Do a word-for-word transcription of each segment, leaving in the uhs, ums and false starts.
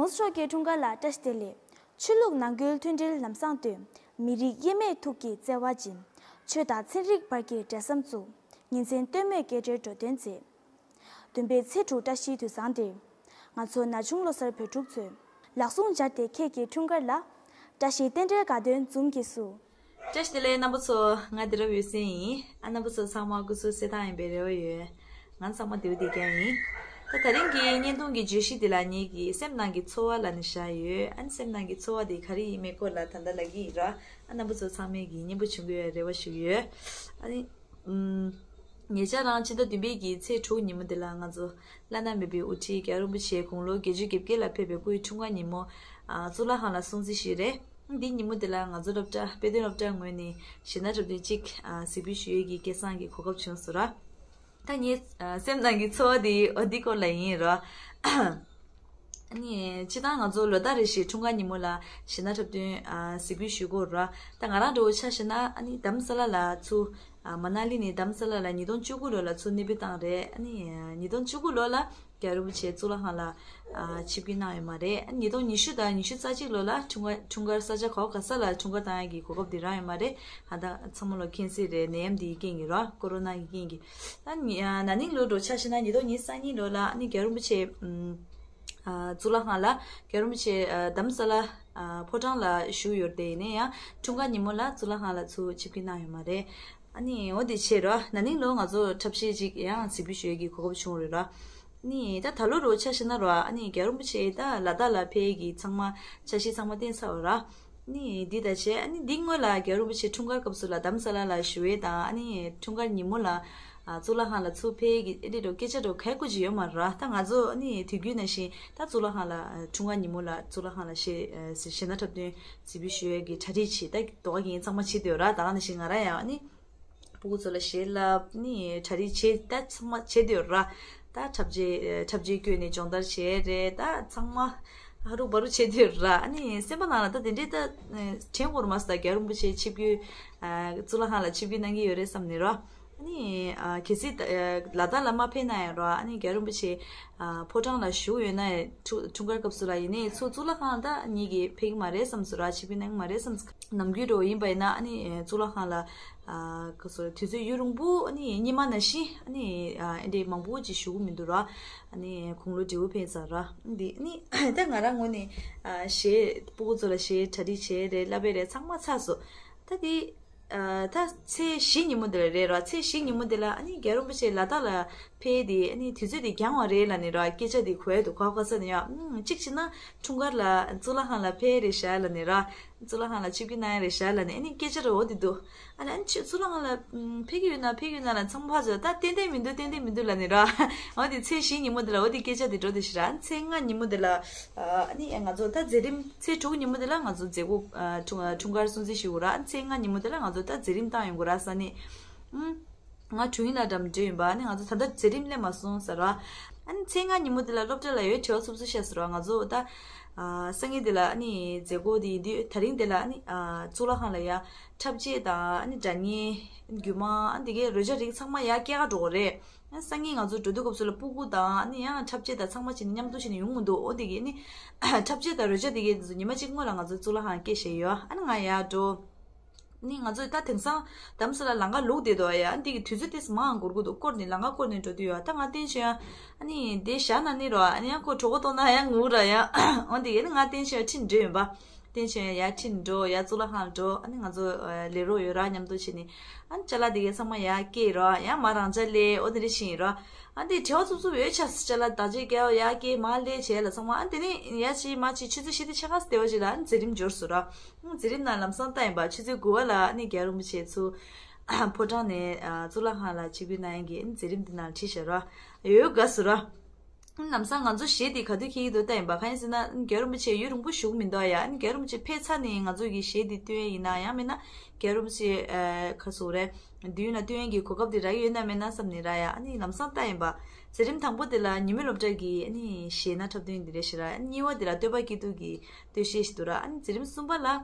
ཚོགས་མཆོག་གི་འཁྲུངས་སྐར་ལ་བཀྲ་ཤིས་བདེ་ལེགས། ཆོས་ལུགས་ནང་ཁུལ་མཐུན་སྒྲིལ་ལམ་བཟང་བཏོད། མི་རིགས་དབྱེ་མེད་ཐུགས་ཀྱི་བརྩེ་བ་སྦྱིན། ཆོས་དང་ཚན་རིག་བར་གྱི་འབྲེལ་ཟམ་བཙུགས། ཉིན་མཚན་ལྟོས་མེད་སྐད་སྒྲའི་འགྲོ་དོན་མཛད། བདུན་པའི་ཚེས་དྲུག་བཀྲ་ཤིས་དུས་བཟང་འདིར། ང་ཚོ་ན་ཆུང་ལོ་གསར་བོད་ཕྲུག་ཚོས། ལག་ཟུང་སྦྱར་ཏེ་ཁྱེད་ཀྱི་འཁྲུངས་སྐར་ལ། བཀྲ་ཤིས་རྟེན་འབྲེལ་དགའ་སྟོན་འཛུམ་གྱིས་བསུ། བཀྲ་ཤིས་བདེ་ལེགས་རྣམ་པ་ཚོ། ང་དེ་རབ་ཡོད་སེམས་ཡིན། ཨ་རྣམ་པ་ཚོ་ཚང་མ་སྐུ་གཟུགས་གསལ་ཐང་ཡིན་པའི་རེ་བ་ཡོད། ང་ཚང་མ་བདེ་པོ་བདེ་རྐྱང་ཡིན། ད་དེ་རིང་གི་བརྙན་ཐུང་གི་བརྗོད་གཞི་འདི་ལ་ངེད་ཀྱི་སེམས་ནང་གི་ཚོར་བ་ལབ་ནས་བཞག་ཡོད། ཨ་ནི་སེམས་ནང་གི་ཚོར་བ་དེ་ག་རེ་ཡིན་མིན་སྐོར་ལ་ད་ལྟ་ལབ་ཀྱི་ཡིན་ར། ཨ་རྣམ་པ་ཚོ་ཚང་མས་ཀྱི་སྙན་པོ་བྱུང་གི་ཡོད་རེ་བ་ཞུ་གི་ཡོད། ཨ་ནི། ཨུམ། ཉེ་ཆར་རང་ཕྱི་ཟླ་བདུན་པའི་གི་ཚེས་དྲུག་ཉིན་མོ་འདི་ལ་ང་ཚོ་བླ་ན་མེད་པའི་དབུ་ཁྲིད་རྒྱལ་བ་རིན་པོ་ཆེ་དགུང་ལོ་བརྒྱད་ཅུ་གྱ་བརྒྱད་ལ་ཕེབས་པའི་སྐུའི་འཁྲུངས་སྐར་ཉིན་མོ། ཨ། གཙུག་ལག་ཁང་ལ་སྲུང་བརྩི་ཞུས་རེད། འདི་ཉིན་མོ་འདི་ལ་ང་ཚོ་སློབ་གྲྭ་དཔེ་སྟོན་སློབ་གྲྭ་ངོས་ནས་གཞས་སྣ་འཁྲབ་སྟོན་གཅིག་ཨ། གཟིགས་འབུལ་ཞུ་ཡས་ཀྱི་སྐལ་བཟང་གི་གོ་སྐབས་བྱུང་སོང་ར། ད་ངའི་ཨ། སེམས་ནང་གི་ཚོར་བ་འདི་འོ་འདི་སྐོར་ལ་ཡིན་ར། ཨ་ནི་སྤྱིར་བཏང་ང་ཚོ་ལོ་ལྟར་རེ་བཞིན་འཁྲུངས་སྐར་ཉིན་མོ་ལ་གཞས་སྣ་འཁྲབ་སྟོན་ཨ། གཟིགས་འབུལ་ཞུ་གི་ཡོད་ར། ད་ང་རང་འདྲ་བོ་ཆ་བཞག་ན་ཨ་ནི་རྡ་རམ་ས་ལ་ལ་ཚུར་ཨ། མ་ན་ལི་ནས་རྡ་རམ་ས་ལ་ལ་ཉིས་སྟོང་བཅུ་དགུ་ལོ་ལ་ཚུར་གནས་སྤོས་བཏང་རེད། ཨ་ནི་ཉིས་སྟོང་བཅུ་དགུ་ལོ་ལ་རྒྱལ་བ་རིན་པོ་ཆེ་གཙུག་ལག་ཁང་ལ་ཨ། ཆིབས་བསྒྱུར་གནང་ཡོད་མ་རེད། ཨ་ནི་ཉིས་སྟོང་ཉི་ཤུ་དང་ཉི་ཤུ་རྩ་གཅིག་ལོ་ལ་འཁྲུངས་སྐར་འཁྲུངས་སྐར་ས་ཆ་ག་བ་ག་ས་ལ་འཁྲུངས་སྐར་བཏང་ཡག་གི་གོ་སྐབས་དེ་རག་ཡོད་མ་རེད། ད་ལྟ་ཚང་མ་ལ་མཁྱེན་གསལ་རེད། ནད་ཡམས་འདིའི་རྐྱེན་གྱིས་ར། ཀོ་རོ་ན་གི་རྐྱེན་གྱིས། ད་ནི་ཨ། ན་ནིང་ལོ་འདྲ་བོ་ཆ་བཞག་ན་ཉིས་སྟོང་ཉི་ཤུ་རྩ་གཉིས་ལོ་ལ་ཨ་ནི་རྒྱལ་བ་རིན་པོ་ཆེ་ཨམ། ཨ། གཙུག་ལག་ཁང་ལ་རྒྱལ་བ་རིན་པོ་ཆེ་ཨ། རྡ་རམ་ས་ལ་ཨ། ཕོ་བྲང་ལ་བཞུགས་ཡོད་རེད། དེ་ཡིན་ན་ཡང་འཁྲུངས་སྐར་ཉིན་མོ་ལ་གཙུག་ལག་ཁང་ལ་ཚུར་ཆིབས་བསྒྱུར་གནང་ཡོད་མ་རེད། ཨ་ནི་འོ་དེ་བྱས་ར། ན་ནིང་ལོ་ང་ཚོ་འཁྲབ་གཞས་ཅིག་ཡང་གཟིགས་འབུལ་ཞུ་ཡས་ཀྱི་གོ་སྐབས་བྱུང་རེད་ར། ནི་ད་ད་ལོ་འདྲ་བོ་ཆ་བཞག་ན་ར། ཨ་ནི་རྒྱལ་བ་རིན་པོ་ཆེ་ད་ལ་དྭགས་ལ་ཕེབས་ཀྱི་ཚང་མ་འཆར་གཞི་ཚང་མ་བཏིང་ཚར་བ་ར། ནི་འདི་ད་བྱས། ཨ་ནི་འདི་སྔོན་ལ་རྒྱལ་བ་རིན་པོ་ཆེ་འཁྲུངས་སྐར་སྐབས་སུ་ལ་རྡ་རམ་ས་ལ་ལ་བཞུགས་ཡས་དང་། ཨ་ནི་འཁྲུངས་སྐར་ཉིན་མོ་ལ་ཨ། གཙུག་ལག་ཁང་ལ་ཚུར་ཕེབས་ཀྱི་ཨེ་འདྲ་འདྲ་བོ་སྐད་ཆ་འདྲ་བོ་ག་གུ་ཅིག་ཡོད་མ་རེད་ར། ད་ང་ཚོ་ཨ་ནི་དུས་རྒྱུན་ནང་བཞིན་ད་གཙུག་ལག་ཁང་ལ་འཁྲུངས་སྐར་ཉིན་མོ་ལ་གཙུག་ལག་ཁང་ལ་གཞས་གཞས་སྣ་འཁྲབ་སྟོན་གཟིགས་འབུལ་ཞུ་ཡས་ཀྱི་གྲ་སྒྲིག་བྱེད། ད་དོ་ག་གི་ཚང་མ་བྱེད་འདོད་ར། ད་ག་ནང་བཞིན་ང་རང་ཡང་ཨ་ནི། སྤུ་གུ་ཚོ་ལ་གཞས་བསླབ། ནི་གྲ་སྒྲིག་བྱེད། ད་ཚང་མ་བྱེད་འདོད་ར། ད་འཁྲབ་ཆས་འཁྲབ་ཆས་བསྐྱོན་ནས་སྦྱོང་བརྡར་བྱེད་རེད། ད་ཚང་མ་ཧ་རུ་བ་རུ་བྱེད་འདོད་ར། ཨ་ནི་སེམས་པ་ནང་ལ་ད་དེ་འདྲའི་ད་དྲན་དགོས་རེད་མ་སོང་། ད་རྒྱལ་བ་རིན་པོ་ཆེ་ཆིབས་བསྒྱུར་གཙུག་ལག་ཁང་ལ་ཆིབས་བསྒྱུར་གནང་གི་ཡོད་རེད་བསམ་ནས་ར། ཨ་ནི་གལ་སྲིད་ལ་དྭགས་ལ་མ་ཕེབས་ན་ཡང་ར། ཨ་ནི་རྒྱལ་བ་རིན་པོ་ཆེ་ཕོ་བྲང་ལ་བཞུགས་ཡོད་ན་ཡང་། འཁྲུངས་སྐར་སྐབས་སུ་ལ་ཡིན་ནའི་ཚུར་གཙུག་ལག་ཁང་ད་ངེད་ཀྱིས་ཕེབས་ཀྱི་མ་རེད་བསམ་སོང་ར། ཆིབས་བསྒྱུར་གནང་གི་མ་རེད་བསམ་སོང་། ནམ་རྒྱུན་འདྲ་བོ་ཡིན་པ་ཡིན་ན་ཨ་ནི་གཙུག་ལག་ཁང་ལ། ཨ། ག་སོ་དུས་ཚོད་ཡུན་རིང་པོ་ཨ་ནི་སྔོན་མ་ནང་བཞིན་ཨ་ནི་ཨ་འདྲའི་མང་པོ་ཅིག་བཞུགས་ཀྱི་མི་འདུག་ར། ཨ་ནི་དགུང་ལོ་བགྲེས་པོ་ཕེབས་ཚར་ར། འདི་ནི་ད་ང་རང་ངོས་ནས་ཨ་གཞས་སྤུ་གུ་ཚོ་ལ་གཞས་གྲ་སྒྲིག་བྱས་རེད། བསླབ་པ་རེད། ཚང་མ་ཚར་སོང་། ད་འདི་ཨ་ད་ཚེས་བཞི་ཉིན་མོ་འདི་ལ་རེད་ར། ཚེས་བཞི་ཉིན་མོ་འདི་ལ་ཨ་ནི་རྒྱལ་བ་རིན་པོ་ཆེ་ལ་དྭགས་ལ་ཕེབས་ཏེ་ཨ་ནི་དུས་ཚོད་འདི་འགྱངས་པ་རེད་ལབ་ནས་ར། སྐད་ཆ་འདི་གོ་ཡ་འདུག་ག་བ་ག་ས་ནས་ཡ། ཨུམ། གཅིག་བྱས་ན་འཁྲུངས་སྐར་ལ་གཙུག་ལག་ཁང་ལ་ཕེབས་རེད་ཤག་ལབ་ནས་ར། གཙུག་ལག་ཁང་ལ་ཆིབས་བསྒྱུར་གནང་ཡ་རེད་ཤག་ལབ་ནས་ཨ་ནི་སྐད་ཆ་རེ་འོ་དེ་འདུག་ཨ་ནི་ཨ་ནི་ཁྱོད་གཙུག་ལག་ཁང་ལ་ཨུམ་ཕེབས་ཀྱི་ཡོད་ན་ཕེབས་ཀྱི་ཡོད་ན་ལ་ཚང་མ་ཕར་ཚུར་ད་ཏན་ཏན་མི་འདུག་ཏན་ཏན་མི་འདུག་ལབ་ནས་ར། འོ་དེ་ཚེས་བཞི་ཉིན་མོ་དེ་ལ་འོ་དེ་སྐད་ཆ་དེ་འགྲོ་དེ་ཞིག་ར། ཨ་ནི་ཚེས་ལྔ་ཉིན་མོ་དེ་ལ་ཨ་ནི་ང་ཚོ་ད་མཛད་རིམ་ཚེས་དྲུག་ཉིན་མོ་དེ་ལ་ང་ཚོ་མཛད་སྒོ་ཨ་འཁྲུངས་འཁྲུངས་སྐར་སྲུང་བརྩི་ཞུ་དགོས་ར། ཨ་ནི་ཚེས་ལྔ་ཉིན་མོ་དེ་ལ་ང་ཚོ་ད་མཛད་རིམ་བཏང་ཡོང་དགོས་ར་ས་ནི། ཨུམ། ང་དྲུང་ཡིག་ལ་འགྲམ་འགྲོ་ཡིན་པ། ཨ་ནི་ང་ཚོ་ད་ལྟ་མཛད་རིམ་སླེབས་མ་སོང་ཟེར་བ། ཨ་ནི་ཚེས་ལྔ་ཉིན་མོ་དེ་ལ་སློབ་གྲྭ་ལ་ཡོད་བྲེལ་བ་འཚུབ་འཚུབ་ཤ་ཟེར་བ། ང་ཚོ་ད་ཨ་སང་ཉིན་དེ་ལ་ཨ་ནི་མཛད་སྒོ་དེ་ཡིན་དུས་དེ་རིང་དེ་ལ་ཨ་ནི་ཨ་གཙུག་ལག་ཁང་ལ་ཡ་འཁྲབ་ཆས་དང་ཨ་ནི་སྒྲ་སྙན་རྒྱུད་མང་ཨ་ནི་དེ་གའི་རོལ་ཆ་རིགས་ཚང་མ་ཡར་སྐྱེལ་ག་འགྲོ་གི་རེད། ཨ་སང་ཉིན་ང་ཚོ་འགྲོ་དུས་སྐབས་སུ་ལ་སྤུ་གུ་དང་ཨ་ནི་ཡང་འཁྲབ་ཆས་དང་ཚང་མ་བྱས་ནས་མཉམ་དུ་བྱས་ནས་ཡོང་མི་འདུག་འོ་དེ་གའི་ཨ་ནི་འཁྲབ་ཆས་དང་རོལ་ཆ་དེ་གའི་ཉི་མ་གཅིག་སྔོན་ལ་ང་ཚོ་གཙུག་ལག་ཁང་སྐྱེལ་བཞག་ཡོད། ཨ་ནི་ང་ཡར་འགྲོ། ནི་ང་ཚོས་ད་དེང་སང་རྡ་རམ་ས་ལ་ལམ་ཁ་ལུག་བསྡད་འདུག་ཡ། འདི་གི་དུས་ཚོད་ཏིས་མང་འགོར་གི་འདུག་སྐོར་ནས་ལམ་ཁ་སྐོར་ནས་འགྲོ་དུས་ཡ། ད་ང་བསྟན་ཆོས་ཡ་ཨ་ནི་དེ་བཞག་ན་ནི་རོ། ཨ་ནི་ཡང་ཁོ་གྲོད་ཁོག་ལྟོགས་ན་ཡང་ངུ་ར་ཡ། འོ་འདི་གི་ནི་ང་བསྟན་ཆོས་ཡ་ཁྲིད་འགྲོ་ཡིན་པ། བསྟན་ཆོས་ཡ་ཡ་ཁྲིད་འགྲོ་ཡ། གཙུག་ལག་ཁང་འགྲོ། ཨ་ནི་ང་ཚོ་ལས་རོགས་ཡོད་ར་མཉམ་དུ་བྱས་ནི། ཨ་ནི་ཅ་ལག་དེ་གའི་ཚང་མ་ཡར་སྐྱེལ་རོ། ཡང་མ་རང་ཅག་ལས་འོ་དེ་འདྲ་ཞིག་ཡིན་རོ། ཨ་འདི་བྲེལ་བ་འཚུབ་འཚུབ་ཡོད་ཆ་ཅ་ལག་བདག་གཅེས་རྒྱལ་ཡར་སྐྱེལ་མར་ལས་བྱས་ལ་ཚང་མ། ཨ་འདི་ནི་ཡ་ཅི་མ་ཅི་ཆུ་ཚོད་བཞི་དང་ཕྱེད་ཀ་ཙམ་དེ་བ་ཞིག་ལ་ཨ་ནི་མཛད་རིམ་འབྱོར་སོང་རོ། མཛད་རིམ་ནང་ལམ་སང་ལྟ་ཡིན་པ། ཆུ་ཚོད་དགུ་པ་ལ་ཨ་ནི་རྒྱལ་བ་རིན་པོ་ཆེ་ཚུར་ཕོ་བྲང་ནས་གཙུག་ལག་ཁང་ལ་ཆིབས་བསྒྱུར་གནང་ཡག་གི་ཨ་ནི་མཛད་རིམ་འདི་ནང་ཁྲིད་བཞག་རོ། ཡོད་དགའ་སོང་རོ། ལམ་སང་ང་ཚོ་གཞས་འདི་ག་དུས་འཁྱེར་གྱི་འདུག་ལྟ་ཡིན་པ། གང་ཡིན་ཟེར་ན་རྒྱལ་བ་རིན་པོ་ཆེ་ཡུན་རིང་པོ་བཞུགས་མི་འདུག་ཡ། ཨ་ནི་རྒྱལ་བ་རིན་པོ་ཆེ་ཕེབས་ཚར་ནས་ང་ཚོ་གི་གཞས་འདི་བཏོན་ཡིན་ན་ཡང་མིན་ན་རྒྱལ་བ་རིན་པོ་ཆེ་ཨ་ག་སོ་རེད། མདུན་ལ་བཏོན་ཡག་གི་གོ་སྐབས་འདི་རག་གི་ཡོད་ན་མེད་ན་བསམ་ནས་ར་ཡ། ཨ་ནི་ལམ་སང་ལྟ་ཡིན་པ། མཛད་རིམ་དང་པོ་དེ་ལ་ཉི་མའི་སློབ་གྲྭ་གི་ཨ་ནི་གཞས་སྣ་འཁྲབ་སྟོན་འདི་རེད་ཤག་ར། ཨ་ནི་གཉིས་པ་དེ་ལ་སྟོད་པ་སྐྱིད་སྡུག་གི་སྟོད་གཞས་ཤིག་འདུག་ར། ཨ་ནི་མཛད་རིམ་གསུམ་པ་ལ་ཨ་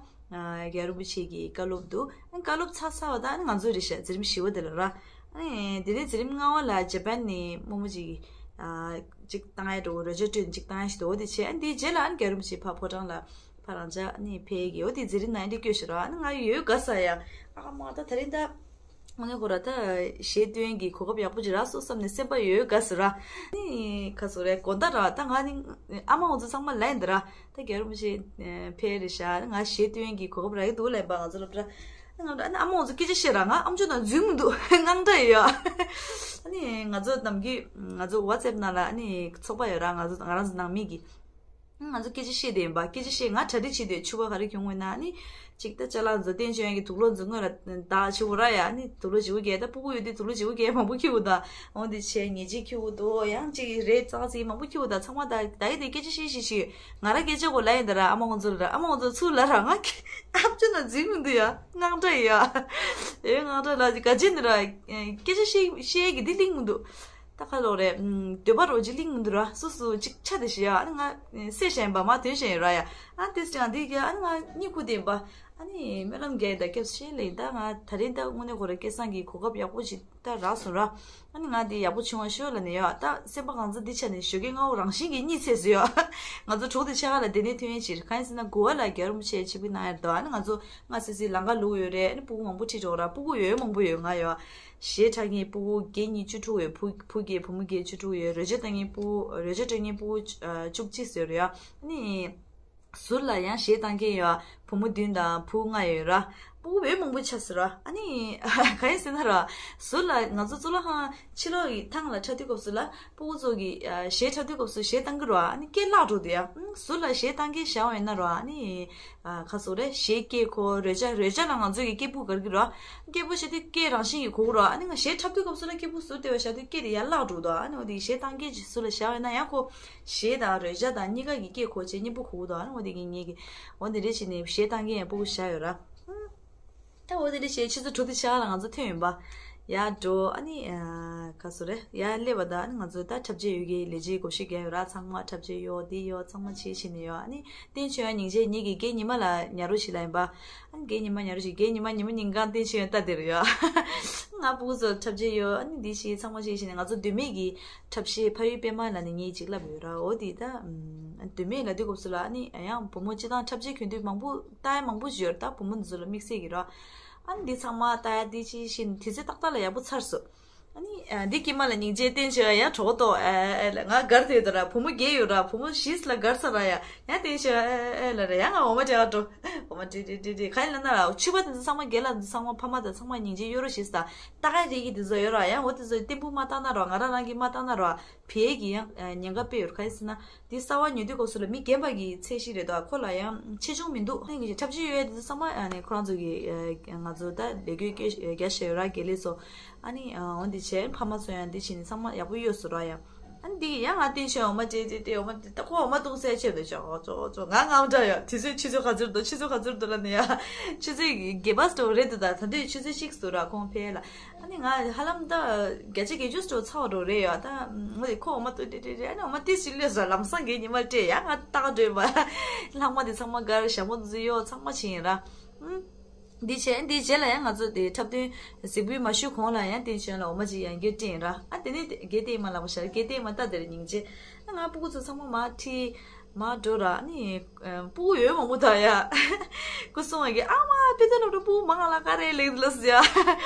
རྒྱལ་བ་རིན་པོ་ཆེ་གི་བཀའ་སློབ་འདུག་ཨ་ནི་བཀའ་སློབ་ཚར་ཚར་བ་དང་ཨ་ནི་ང་ཚོ་རེད་ཤག་མཛད་རིམ་བཞི་པ་དེ་ལ་ར། ཨ་ནི་དེ་ནས་མཛད་རིམ་ལྔ་པ་ལ་ཇ་པན་ནས་རྨོ་མོ་ཅིག་ ཨ་གཅིག་བཏང་ཡ་འགྲོ་རོལ་ཆ་སྤྲོད་གཅིག་བཏང་ཡ་ཞིག་འདུག་འོ་དེ་བྱས། ཨ་འདིའི་རྗེས་ལ་ཨ་ནི་རྒྱལ་རོམ་ཞིག་ཕ་ཕོ་བྲང་ལ་ཕ་རང་ཅག་ནི་ཕེ་གི་འོ་དེ་ཛི་རི་ན་འདི་སྐྱོད་ཤི་ར། ཨ་ནི་ང་ཡོད་ག་ས་ཡ། ཨ་མ་ད་ད་རིང་ད་དངོས་གནས་ཁོ་ར་ད་གཞས་སྟོན་གྱི་གོ་སྐབས་ཡག་པོ་ཅིག་རག་སོང་བསམ་ནས་སེམས་པ་ཡོད་ག་ཟེར་ར། ནི་ཁ་སོ་རེ་དགོང་དག་ར་ད་ང་ནི་ཨ་མ་འོ་ཚོ་ཚང་མ་ལན་འདི་ར། ད་རྒྱལ་རོམ་ཞིག་ཕེ་རེ་ཤ་ང་གཞས་སྟོན་གྱི་གོ་སྐབས་རག་གི་འདུག་ལན་པ་ང་ཚོ་སློབ་གྲྭ། ང་ཨ་ནི་ཨ་མ་འོ་ཚོ་སྐད་ཆ་བཤད་ར་ང་ཨམ་ཅོག་ནང་འཛུལ་མི་འདུག་དངངས་སྐྲག་ཡོད། ཨ་ནི་ང་ཚོ་ནམ་རྒྱུན་ང་ཚོ་ཝ་ཙེབ་ནང་ལ་ཨ་ནི་ཚོགས་པ་ཡོད་ར། ང་ཚོ་ང་རང་ཚོ་ནང་མི་གི་ང་ཚོ་སྐད་ཆ་བཤད་དེ་ཡིན་པ། སྐད་ཆ་བཤད་ང་གྲ་སྒྲིག་བྱེད་དེ་ཕྱུ་པ་ག་རེ་གྱོང་ངོས་ན་ནི་ཅིག་ད་ཅ་ལག་མཛོ་བསྟན་ཆོས་ཡང་གི་དུག་ལོག་མཛོ་ངོས་ལ་བདག་བྱེད་འོ་ར་ཡ། ནི་དུག་ལོག་བྱེད་འོ་གས་ད་སྤུ་གུ་ཡོད་དུས་དུག་ལོག་བྱེད་འོ་གས་མང་པོ་ཁྱེར་འོ་ད། འོ་འདི་བྱས་ཉེས་ཆད་ཁྱེར་འོ་དོ་ཡང་ཅིག་རེད་ཙག་ཙིག་མང་པོ་ཁྱེར་འོ་ད། ཚང་མ་ད་ད་ཡི་དེ་སྐད་ཆ་བཤད་བཤད་བཤད་ང་ར་སྐད་ཆ་གོ་ལ་ཡིན་ད་ར། ཨ་མ་ང་ཚོ་ལ་ར་ཨ་མ་ང་ཚོ་ཚུར་ལ་ར་ང་ཨབ་ཅོ་ན་འཛིན་མི་འདུག་ཡ། དངངས་སྐྲག་ཡ། ཨེ་དངངས་སྐྲག་ལ་ག་ཅི་འདི་ར་སྐད་ཆ་བཤད་བཤད་གི་འདི་ལིང་མི་འདུག་ད་ཁ་ལོ་རེད། འདོད་པ་རོ་ཅི་ལིང་མི་འདུག་ར། སུ་སུ་ཅིག་ཆ་དེ་ཤི་ཡ། ཨ་ནི་ང་སེ་ཞན་པ་མ་དོན་ཞན་ཡོད་ར་ཡ། ཨ་ཏིས་ཀྱང་འདི་ག་ཨ་ནི་ང་གཉིད་ཁུག་དེ་ཡིན་པ། ཨ་ནི་སྨོན་ལམ་རྒྱག་ད་སྐྱབས་ཤེས་ལེ་ད་ང་ད་རིང་ད་དངོས་གནས་ཁོ་ར་སྐལ་བཟང་གི་གོ་སྐབས་ཡག་པོ་ཅིག་ད་རག་སོང་ར། ཨ་ནི་ང་འདི་ཡག་པོ་བྱུང་བ་ཤོད་ལ་ནི་ཡ། ད་སེམས་པ་གང་ཚ་འདི་ཆ་ནས་ཞོགས་ཀས་སྔ་བོ་རང་བཞིན་གྱི་གཉིད་སད་སོང་ཡ། ང་ཚོ་གྲོགས་དེ་ཆ་ག་ལ་དེ་ནས་ཐོན་ཡས་ཕྱིར་གང་ཡིན་ཟེར་ན་གུ་ཝ་ལ་རྒྱལ་རོམ་ཆེ་ཆིབས་ཀྱི་ན་ཡར་དོ། ཨ་ནི་ང་ཚོ་ང་སི་སི་ལང་ཀ་ལུག་ཡོད་རེད། ཨ་ནི་སྤུ་གུ་མང་པོ་ཁྲིད་འགྲོ་ར། སྤུ་གུ་ཡོད་མང་པོ་ཡོད་ང་ཡོད། གཞས་འཁྲབ་མཁན་སྤུ་གུ་བརྒྱད་གཉིས་བཅུ་དྲུག་ཡོད། བུ་བུ་བརྒྱད་བུ་མོ་བརྒྱད་བཅུ་དྲུག་ཡོད། རོལ་ཆ་བཏང་མཁན་སྤུ་གུ་རོལ་ཆ་སྤྲོད་མཁན་སྤུ་གུ་བཅུ་གཅིག་ཟེར་ཡོད་རེད་ཡ། ཨ་ནི་ཟུར་ལ་ཡང་གཞས་བཏང་མཁན་ཡོད། བུ་མོ་བདུན་དང་བུ་ལྔ་ཡོད་ར། སྤུ་གུ་བས་མང་པོ་ཆགས་སོང་ར། ཨ་ནི་ག་ཡིན་ཟེར་ན་ར། ཟུར་ལ་ང་ཚོ་གཙུག་ལག་ཁང་ཕྱི་ལོགས་ཀྱི་ཐང་ལ་འཁྲབ་དུས་སྐབས་སུ་ལ་སྤུ་གུ་ཚོ་གི་གཞས་འཁྲབ་དུས་སྐབས་སུ་གཞས་བཏང་གི་ར། ཨ་ནི་སྐད་བརླག་འགྲོ་དུས་ཡ། ཟུར་ལ་གཞས་བཏང་མཁན་བཞག་པ་ཡིན་ན་ར། ཨ་ནི་ཨ་ཁ་སོ་རེ་གཞས་སྐད་གོ་རོལ་ཆ་རོལ་ཆ་ལ་ང་ཚོ་གི་སྐད་སྤུ་གར་གི་ར། སྐད་སྤུ་བྱ་དུས་སྐད་རང་བཞིན་གྱི་གོ་གི་ར། ཨ་ནི་ང་གཞས་འཁྲབ་དུས་སྐབས་སུ་ལ་སྐད་སྤུ་ཟུར་དེ་བ་བྱ་དུས་སྐད་དེ་ཡར་བརླག་འགྲོ་དོ། ཨ་ནི་འོ་དེ་གཞས་བཏང་མཁན་ཅིག་ཟུར་ལ་བཞག་པ་ཡིན་ན་ཡང་ཁོ་གཞས་དང་རོལ་ཆ་དང་གཉིས་ཀ་གི་སྐད་གོ་བྱས་གཉིས་པོ་གོ་གི་འདུག་ཨ་ནི་འོ་དེ་གི་ངེད་ཀྱི་འོ་དེ་རེད་བྱས་ནས་གཞས་བཏང་མཁན་ཡང་སྤུ་གུ་བཞག་ཡོད་ར། ད་འོ་དེ་འདྲ་བྱས་ཆུ་ཚོད་དྲུག་དེ་ཆ་ལ་ང་ཚོ་ཐོན་ཡོང་པ། ཡར་འགྲོ། ཨ་ནི་ཨ་ག་སོ་རེད། ཡར་སླེབས་པ་དང་ཨ་ནི་ང་ཚོ་ད་འཁྲབ་ཆས་ཡོད་ཀྱི་ལས་བྱེད་སྒོ་ཕྱི་རྒྱག་ཡོད་ར། ཚང་མ་འཁྲབ་ཆས་གཡོག་འདི་གཡོག་ཚང་མ་བྱས་བྱས་ནས་ཡོད། ཨ་ནི་བསྟན་ཆོས་ཡང་སྙིང་རྗེ་ཉིད་ཀྱི་རྒན་ཉི་མ་ལ་ཉལ་རོགས་ཞིག་ལ་ཡིན་པ། ཨ་ནི་རྒན་ཉི་མ་ཉལ་རོགས་ཞིག་རྒན་ཉི་མ་ཉི་མ་ཉིན་གང་བསྟན་ཆོས་ཡང་ལྟ་དེ་རུ་ཡོད། ང་སྤུ་གུ་ཚོ་འཁྲབ་ཆས་གཡོག་ཨ་ནི་འདི་བྱས་ཚང་མ་བྱས་བྱས་ནས་ང་ཚོ་མདོ་སྨད་ཀྱི་འཁྲབ་གཞས་ཕ་ཡུལ་པད་མ་ལ་ནི་ངས་གཅིག་ལབ་ཡོད་ར། འོ་དེ་ད་ཨམ་མདོ་སྨད་ལ་དུས་སྐབས་སུ་ལ་ཨ་ནི་ཡང་བུ་མོ་སྤྱི་བཏང་འཁྲབ་ཆས་གྱོན་དུས་མང་པོ་ལྟ་ཡ་མང་པོ་ཞིག་ཡོད་ར། ད་བུ་མོ་འདི་ཚོ་ལ་དམིགས་བསལ་གྱི་ར། ཨ་ནི་འདི་ཚང་མ་ལྟ་ཡ་འདི་ཅི་ཞིག་དུས་ཚོད་ཏག་ཏག་ལ་ཡག་པོ་ཚར་སོང་། ཨ་ནི་ཨ་འདི་དཀྱིལ་མ་ལ་སྙིང་རྗེ་བསྟན་བྱས་ཡང་གྲོགས་ཏོ་ཨེ་ཨེ་ལ་ང་སྒར་དེ་དོ་ར། བུ་མོ་བརྒྱད་ཡོད་ར། བུ་མོ་བཞི་ལ་སྒར་ཚར་ར་ཡ། ཡང་བསྟན་བྱས་ཨེ་ཨེ་ལ་ར་ཡང་ང་འོ་མ་སྤྲད་ག་འགྲོ། འོ་མ་སྤྲད་སྤྲད་སྤྲད་སྤྲད་ག་ཡིན་ལ་ན་ར་ཕྱུ་པ་དེ་ཚོ་ཚང་མ་རྒན་ལགས་དེ་ཚོ་ཚང་མ་ཕ་མ་དང་ཚང་མ་སྙིང་རྗེ་གཡོ་རོགས་བྱེད་ས། ད་ག་རེ་གི་དེ་ཚོ་ཡོད་ར། ཡང་འོ་དེ་ཚོ་ལྟད་མོ་མ་བལྟ་ན་ར། ང་རང་རང་གིས་མ་བལྟ་ན་ར། བལ་གྱི་ཡང་ཉེན་ཁ་དཔེ་ཡོད་ག་ཡིན་ཟེར་ན། འདི་གསར་བ་ཉོ་དུས་སྐབས་སུ་ལ་མི་རྒན་པ་གི་ཚད་གཞི་རེད་དོ། ཁོ་ལ་ཡང་ཆེ་ཆུང་མི་འདུག་ཨ་ནི་འཁྲབ་ཆས་ཡོད་དེ་ཚོ་ཚང་མ་ཨ་ནི་ཁོ་རང་ཚོ་གི་ང་ཚོ་ད་ལས་འགུལ་རྒྱ་ཆེ་ཡོད་ར། དགེ་ལས་ཚོ་ཨ་ནི་འོ་འདི་བྱས་ཕ་མ་ཚོ་ཡང་འདི་བྱས་ནས་ཚང་མ་ཡག་པོ་གཡོ་སོང་ར་ཡ། ཨ་ནི་འདི་ཡང་ང་བསྟན་བྱས་འོ་མ་སྤྲད་སྤྲད་སྤྲད་འོ་མ་འདི་ད་ཁོ་འོ་མ་བཏུང་སའི་ཆེད་དུ་ཅོག་ཅོག་ཅོག་ང་དངངས་སྐྲག་ཡ། དུས་ཚོད་ཆུ་ཚོད་ག་ཚོད་འདུག་ཆུ་ཚོད་ག་ཚོད་འདུག་ལ་ནི་ཡ། ཆུ་ཚོད་བརྒྱད་པ་ཙམ་རེད་འདུག་ད་ད་དུས་ཆུ་ཚོད་གཅིག་འདུག་ར་ཁོང་ཕེབས་ལ། ཨ་ནི་ང་ཧ་ལམ་ད་བརྒྱ་ཆ་བརྒྱད་ཅུ་ཙམ་ཚར་བ་འགྲོ་རེད་ཡ། ད་ངོ་དེ་ཁོ་འོ་མ་བཏུང་སྤྲད་སྤྲད་སྤྲད། ཨ་ནི་འོ་མ་ཏིས་ཅིག་སླེབས་སོང་། ལམ་སང་རྒན་ཉི་མ་སྤྲད་ཡ། ང་ལྟ་ག་འགྲོ་ཡིན་པ། ལྷག་མ་དེ་ཚང་མ་སྒར་ཞྭ་མོ་དེ་ཚོ་གཡོག་ཚང་མ་ཕྱིན་ཡིན་ར། ཨུམ། འདི་བྱས་འདི་རྗེས་ལ་ཡང་ང་ཚོ་དེ་འཁྲབ་སྟོན་གཟིགས་འབུལ་མ་ཞུས་གོང་ལ་ཡང་བསྟན་བྱས་ལ་འོ་མ་ཅིག་ཡང་བསྐྱར་སྤྲད་ཡིན་ར། ཨ་དེ་ནས་དེ་གལ་ཏེ་མ་ལབ་པ་ཤར་གལ་ཏེ་མ་ལྟ་དེར་སྙིང་རྗེ། ཨ་ང་སྤུ་གུ་ཚོ་ཚང་མ་མར་ཁྲིད་མར་འགྲོ་ར། ཨ་ནི་སྤུ་གུ་ཡོད་མང་པོ་དང་ཡ། སྐུ་སྲུང་བ་གིས་ཨ་མ་དཔེ་དེ་ལོ་འགྲོ་སྤུ་གུ་མང་ང་ལ་ག་རེ་ལེགས་ལ་ཟེར་ཡ།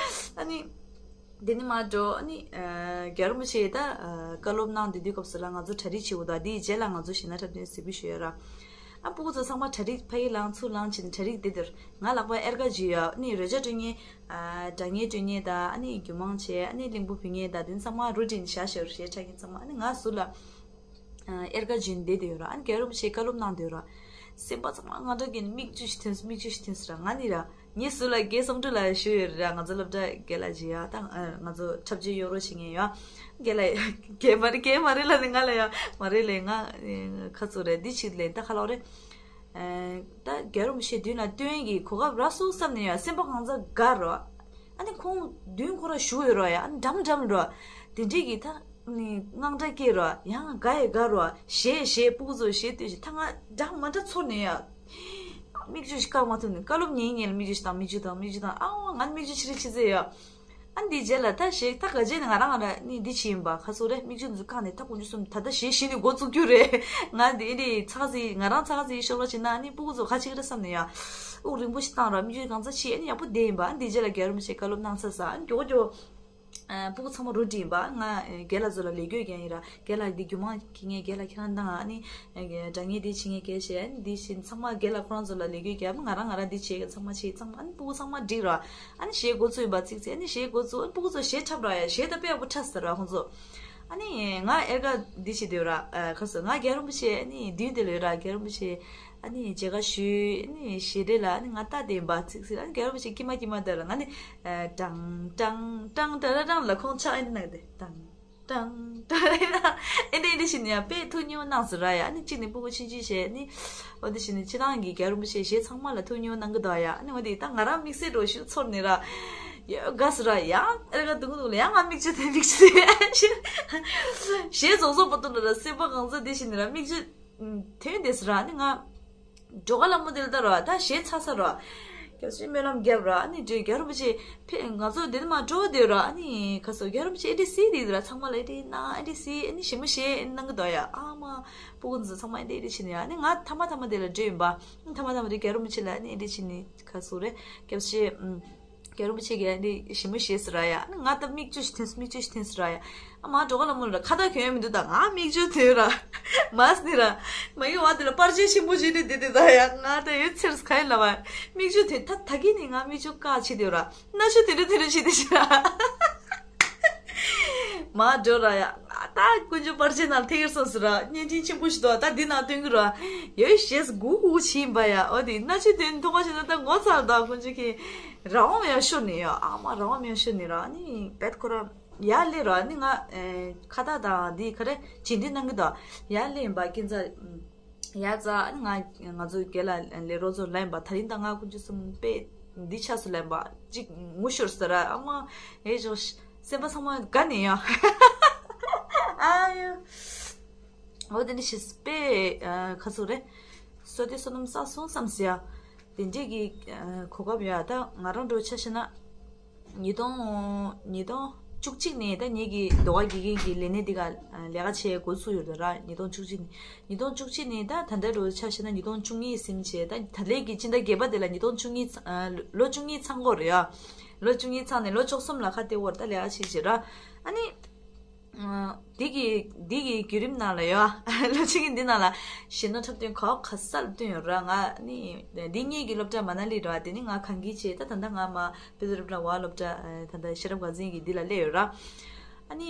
ཨ་ནི། དེ་ནི་མ་འགྲོ། ཨ་ནི་རྒྱལ་རོམ་ཆེ་ད་བཀའ་སློབ་གནང་དེ་དུས་སྐབས་སུ་ལ་ང་ཚོ་གྲ་སྒྲིག་བྱེད་དགོས་ད། དེའི་རྗེས་ལ་ང་ཚོ་གཞས་སྣ་འཁྲབ་སྟོན་གཟིགས་འབུལ་ཞུ་ཡ་ར། ཨ་སྤུ་གུ་ཚོ་ཚང་མ་གྲ་སྒྲིག་ཕ་གི་ལངས་ཚུར་ལངས་བྱས་ནས་གྲ་སྒྲིག་དེ་དེར་ང་ལག་པ་གཡེར་ཁ་འཇུས་ཡ། ཨ་ནི་རོལ་ཆ་སྤྲོད་མཁན་སྒྲ་སྙན་སྤྲོད་མཁན་ད་ཨ་ནི་རྒྱུད་མང་བྱས་ཨ་ནི་གླིང་བུ་ཕུལ་མཁན་ད་དེ་ཚང་མ་རུ་ཊིན་བཞག་བཞག་རུ་གཞས་འཁྲབ་མཁན་ཚང་མ་ཨ་ནི་ང་ཟུར་ལ། གཡེར་ཁ་འཇུས་བསྡད་དེ་ཡོད་ར། ཨ་ནི་རྒྱལ་རོམ་ཆེ་བཀའ་སློབ་གནང་དེ་ཡོད་ར། སེམས་པ་ཚང་མ་དངངས་སྐྲག་གིས་མིག་ཆུ་ཞིག་ཐོན་སོང་། མིག་ཆུ་ཞིག་ཐོན་སོང་ར། ང་ནི་ར་ངའི་ཟུར་ལ་རྒན་བསམ་གྲུབ་ལགས་བཞུགས་ཡོད་རེད་ར། ང་ཚོ་སློབ་གྲྭ་རྒན་ལགས་ཅིག་ཡ། ད་ང་ཚོ་འཁྲབ་ཆས་གཡོག་རོགས་བྱེད་མཁན་ཡོད། རྒན་ལགས་རྒན་མ་རེད་རྒན་མ་རེད་ལབ་ནས་ང་ལ་ཡ་མ་རེད་ལབ། ང་ཁ་ཚུགས་རེད། འདི་ཕྱིར་ལབ་ད་ཁ་ལོག་རེད། ད་རྒྱལ་རོམ་ཆེ་མདུན་ལ་སྟོན་གྱི་གོ་སྐབས་རག་སོང་བསམ་ནས་ཡ་སེམས་པ་གང་ཚ་དགའ་རོ། ཨ་ནི་ཁོང་མདུན་ཁོ་ར་བཞུགས་ཡོད་རོ་ཡ། ཨ་ནི་འགྲམ་འགྲམ་རོ། དེ་འདྲས་ཀྱི་ད། ནི་དངངས་སྐྲག་སྐྱེས་རོ། ཡང་དགའ་ཡི་དགའ་རོ། གཞས་གཞས་སྤུ་གུ་ཚོ་གཞས་ལྟོས་ཤིག་ད་ང་འདྲ་མ་འདྲ་ཚོར་ནས་ཡ། མིག་ཆུ་ཞིག་བཀག་མ་ཐུབ་ནས་བཀའ་སློབ་ཉན་ཉན་ལ་མིག་ཆུ་ཞིག་བཏང་། མིག་ཆུ་བཏང་། མིག་ཆུ་བཏང་། ཨ་འོ་ང་མིག་ཆུ་ཕྱི་རེ་ཕྱི་ཚེ་ཡ། ཨ་འདི་རྗེས་ལ་ད་ཞེས་ད་ག་རྗེས་ནས་ང་རང་ང་རང་ནི་འདི་བྱས་ཡིན་པ། ཁ་སོ་རེ་མིག་ཆུ་འཛུགས་བཀག་ནས་ད་དཀོན་མཆོག་གསུམ། ད་ད་ཞེས་གཞི་ནས་འགོ་བཙུགས་རྒྱུ་རེད། ང་འདི་འདི་ཚག་ཟིག་ང་རང་ཚག་ཟིག་ཤོར་བ་བྱེད་ན་ནི་སྤུ་གུ་ཚོ་ཁ་ཅིག་རེ་བསམ་ནས་ཡ། དབུགས་རིང་པོ་ཞིག་བཏང་ར་མིག་ཆུ་གང་ཚ་ཕྱིས། ཨ་ནི་ཡག་པོ་བསྡད་ཡིན་པ། ཨ་འདི་རྗེས་ལ་རྒྱལ་བ་རིན་པོ་ཆེ་བཀའ་སློབ་གནང་ཚར་ས། ཨ་ནི་མགྱོགས་མགྱོགས། ཨ་སྤུ་གུ་ཚང་མ་རུ་འགྲིམས་པ། ང་ཨ་རྒན་ལགས་ཚོ་ལ་ལས་བགོས་རྒྱག་ཡིན་ར། རྒན་ལགས་འདི་རྒྱུ་མ་ཁྱེར་མཁན་རྒན་ལགས་ཁྱེད་རང་དང་། ཨ་ནི་ཨ་དྲ་བརྙན་འདི་བྱེད་མཁན་རྒན་བྱས། ཨ་ནི་འདི་བཞིན་ཚང་མ་རྒན་ལགས་ཁོ་རང་ཚོ་ལ་ལས་བགོས་རྒྱབ། ང་རང་ང་རང་འདི་བྱེད་མཁན་ཚང་མ་བྱེད། ཚང་མ་ཨ་ནི་སྤུ་གུ་ཚང་མ་འགྲིག་ར། ཨ་ནི་གཞས་འགོ་ཚུགས་ཡིན་པ། ཚིག་ཚིག་ཨ་ནི་གཞས་འགོ་ཚུགས། ཨ་ནི་སྤུ་གུ་ཚོ་གཞས་འཁྲབ་ར་ཡ། གཞས་ད་དཔེ་ཡག་པོ་འཁྲབ་ས་ར་ཁོང་ཚོ། ཨ་ནི་ང་ཨེར་ཀ་འདི་བྱེད་འདོད་ར། ཨ་ཁ་སོ་ང་རྒྱལ་བ་རིན་པོ་ཆེ་ཨ་ནི་མདུན་དེ་ལ་ཡོད་ར། རྒྱལ་བ་རིན་པོ་ཆེ་ཨ་ནི་མཇལ་ཁ་ཞུས། ཨ་ནི་གཞས་རེ་ལ་ཨ་ནི་ང་ལྟ་བསྡད་ཡིན་པ། ཚིག་ཚིག་ཨ་ནི་རྒྱལ་བ་རིན་པོ་ཆེ་ཀྱི་མ་ཀྱི་མ་བསྡད་ར། ང་ནི་ཨ་ཀྲང་ཀྲང་ཀྲང་ཏ་ར་ཀྲང་ལ་ཁོང་ཆག་ཨེ་འདི་ན་དེ་ཀྲང་ཀྲང་ཏ་ར་ཀྲང་ཨེ་འདི་ཨེ་འདི་བྱས་ནས་ཡ་དཔེ་ཐུགས་སྨྱོ་གནང་ཟེར་ར་ཡ། ཨ་ནི་གཅིག་ནས་སྤུ་གུ་ཆུང་ཆུང་བྱས། ཨ་ནི་འོ་འདི་བྱས་ནས་ཁྱེད་རང་གིས་རྒྱལ་བ་རིན་པོ་ཆེ་གཞས་ཚང་མ་ལ་ཐུགས་སྨྱོ་གནང་གི་འདུག་ཡ། ཨ་ནི་འོ་འདི་ད་ང་རང་དམིགས་བསལ་འགྲོ་ཞུ་ཚོར་ནས་ར་ཡ་དགའ་ཟེར་ར་ཡ། ཨེར་ཀ་དུང་དུང་ལ་ཡ་ང་མིག་ཆུ་དེ་མིག་ཆུ་དེ་གཞས་རྫོགས་རྫོགས་པ་ཏུ་ལ་ར་སེམས་པ་གང་ཚ་འདི་བྱས་ནས་ར་མིག་ཆུ་ཐོན་བསྡད་ཟེར་ར། ཨ་ནི་ང་སྒྲོལ་དཀར་ལྷ་མོ་དེར་ལྟ་ར་ད་གཞས་ཚར་ས་ར། སྐྱབས་རྗེ་སྨོན་ལམ་རྒྱབ་ར། ཨ་ནི་འདྲེ་རྒྱལ་བ་རིན་པོ་ཆེ་ཕེ་ང་ཚོ་འདི་ནས་མར་འགྲོ་བསྡད་ར། ཨ་ནི་ཁ་སོ་རྒྱལ་བ་རིན་པོ་ཆེ་ཨེ་འདྲེ་སི་དེ་ར་ཚང་མ་ལ་ཨེ་འདྲེ་གནང་ཨེ་འདྲེ་སི་ཨ་ནི་ཞིམ་མོ་གཞས་གནང་གི་འདུག་ཡ། ཨ་མ་སྤུ་གུ་ཚོ་ཚང་མ་ཨེ་འདྲེ་ཨེ་འདྲེ་བྱས་ནས་ཡ། ཨ་ནི་ང་ཐ་མ་ཐ་མ་དེ་ལ་འགྲོ་ཡིན་པ། ཨ་ཐ་མ་ཐ་མ་དེ་རྒྱལ་བ་རིན་པོ་ཆེ་ལ་ཨ་ནི་ཨེ་འདྲེ་བྱས་ནས་ཁ་སོ་རེ་སྐྱབས་རྗེ་ཨ། རྒྱལ་བ་རིན་པོ་ཆེ་གིས་ཨ་ནི་ཞིམ་མོ་གཞས་ཟེར་ར་ཡ། ཨ་ནི་ང་ད་མིག་ཆུ་ཞིག་ཐོན་སོང་། མིག་ཆུ་ཞིག་ཐོན་ཟེར་ར་ཡ། ཨ་མ་སྒྲོལ་དཀར་ལྷ་མོ་ལ་ཁ་བཏགས་གྱོན་ཡོད་མི་འདུག་ད་ང་མིག་ཆུ་ཐོན་ར། མ་སི་ནི་ར། མ་གི་བ་དེ་ལ་པར་ཆས་ཆེན་པོ་ཞིག་ནི་དེ་དེ་ད་ཡ། ང་ད་ཡོད་ཚེར་ག་ཡི་ལ་བ། མིག་ཆུ་དེ་ད་ད་གི་ནི་ང་མིག་ཆུ་བཀག་བྱེད་དེ་ར། སྣ་ཆུ་དེ་རུ་དེ་རུ་བྱེད་དེ་ཤི་ར། མ་འགྲོ་ར་ཡ། ད་དཀོན་མཆོག་པར་ཆས་ནང་ཐེག་སོང་ཟེར་ར། བརྙན་འཕྲིན་ཆེན་པོ་ཞིག་འདུག་ད་འདི་ནང་སྟོན་གི་ར། ཡོད་ཞེས་གུ་གུ་བྱིན་པ་ཡ། འོ་དེ་སྣ་ཆུ་དེ་མཐོང་བ་ཞིག་ན་ད་ངོ་ཚ་ད་དཀོན་མཆོག་གི་རང་དབང་ཡང་ཤོར་ནི་ཡ། ཨ་མ་རང་དབང་ཡང་ཤོར་ནི་ར། ཨ་ནི་བེད་ཁོ་ར་ཡར་སླེབས་ར། ཨ་ནི་ང་ཨེ་ཁ་བཏགས་དང་འདི་ག་རེ་བྱིན་འདི་གནང་གི་འདུག་ཡར་སླེབས་ཡིན་པ་ཀིན་ཙ། ཡར་ཙ་ཨ་ནི་ང་ང་ཚོ་རྒན་ལགས་ལས་རོགས་ཚོ་ལབ་ཡིན་པ། ད་རིང་ད་ང་དཀོན་མཆོག་གསུམ་དཔེ་འདི་ཆགས་སོང་ལབ་ཡིན་པ། གཅིག་ངུ་ཤོར་ཟེར་ར། ཨ་མ་ཨེ་ཇོ་སེམས་པ་ཚང་མ་དགའ་ནི་ཡ། ཨ་ཡོ། འོ་དེ་འདྲ་ཞིག་དཔེ་ཨ་ཁ་ཚུགས་རེད། བསོད་བདེ་བསོད་ནམས་བསགས་སོང་བསམ་ཟེར་ཡ། དེ་འདྲས་ཀྱི་ཨ་གོ་སྐབས་ཡ། ད་ང་རང་འགྲོ་ཆ་བཞག་ན། ཉིས་སྟོང་ཉིས་སྟོང་བཅུ་གཅིག་ནས་ད་ངེད་ཀྱི་ཟློས་གར་དགེ་རྒན་གྱི་ལས་གནས་འདི་ག་ལས་ཀ་བྱེད་འགོ་ཚུགས་ཡོད་རེད་ར། ཉིས་སྟོང་བཅུ་གཅིག་ནས། ཉིས་སྟོང་བཅུ་གཅིག་ནས་ད་ད་ལྟ་འགྲོ་ཆ་བཞག་ན་ཉིས་སྟོང་བཅུ་གཉིས་ཟིན་བྱས། ད་ད་ལན་གྱི་སྤྱི་ཟླ་བརྒྱད་པ་དེ་ལ་ཉིས་སྟོང་བཅུ་གཉིས་ཚ་ཨ་ལོ་བཅུ་གཉིས་ཚང་གི་ཡོད་རེད་ཡ། ལོ་བཅུ་གཉིས་ཚང་ནས་ལོ་བཅུ་གསུམ་ལ་ཁ་གཏད་དགོས་རེད། ད་ལས་ཀ་བྱེད་བྱེད་ར། ཨ་ནི། འདི་གི་འདི་གི་བརྒྱུད་རིམ་ནང་ལ་ཡོད། ལོ་གཅིག་གི་འདི་ནང་ལ་གཞས་སྣ་འཁྲབ་སྟོན་ག་ག་ས་ལ་བསྟན་ཡོད་ར། ང་ནི་འདི་ངེད་ཀྱི་སློབ་གྲྭ་མ་ན་ལི་ར། དེ་ནི་ང་གངས་སྐྱིད་བྱས། ད་ད་ལྟ་ང་མ་དཔེ་མཛོད་སློབ་གྲྭ་བ་སློབ་གྲྭ་ད་ལྟ་ཤེས་རབ་དགའ་ཚལ་གྱི་འདི་ལ་སླེབས་ཡོད་ར། ཨ་ནི་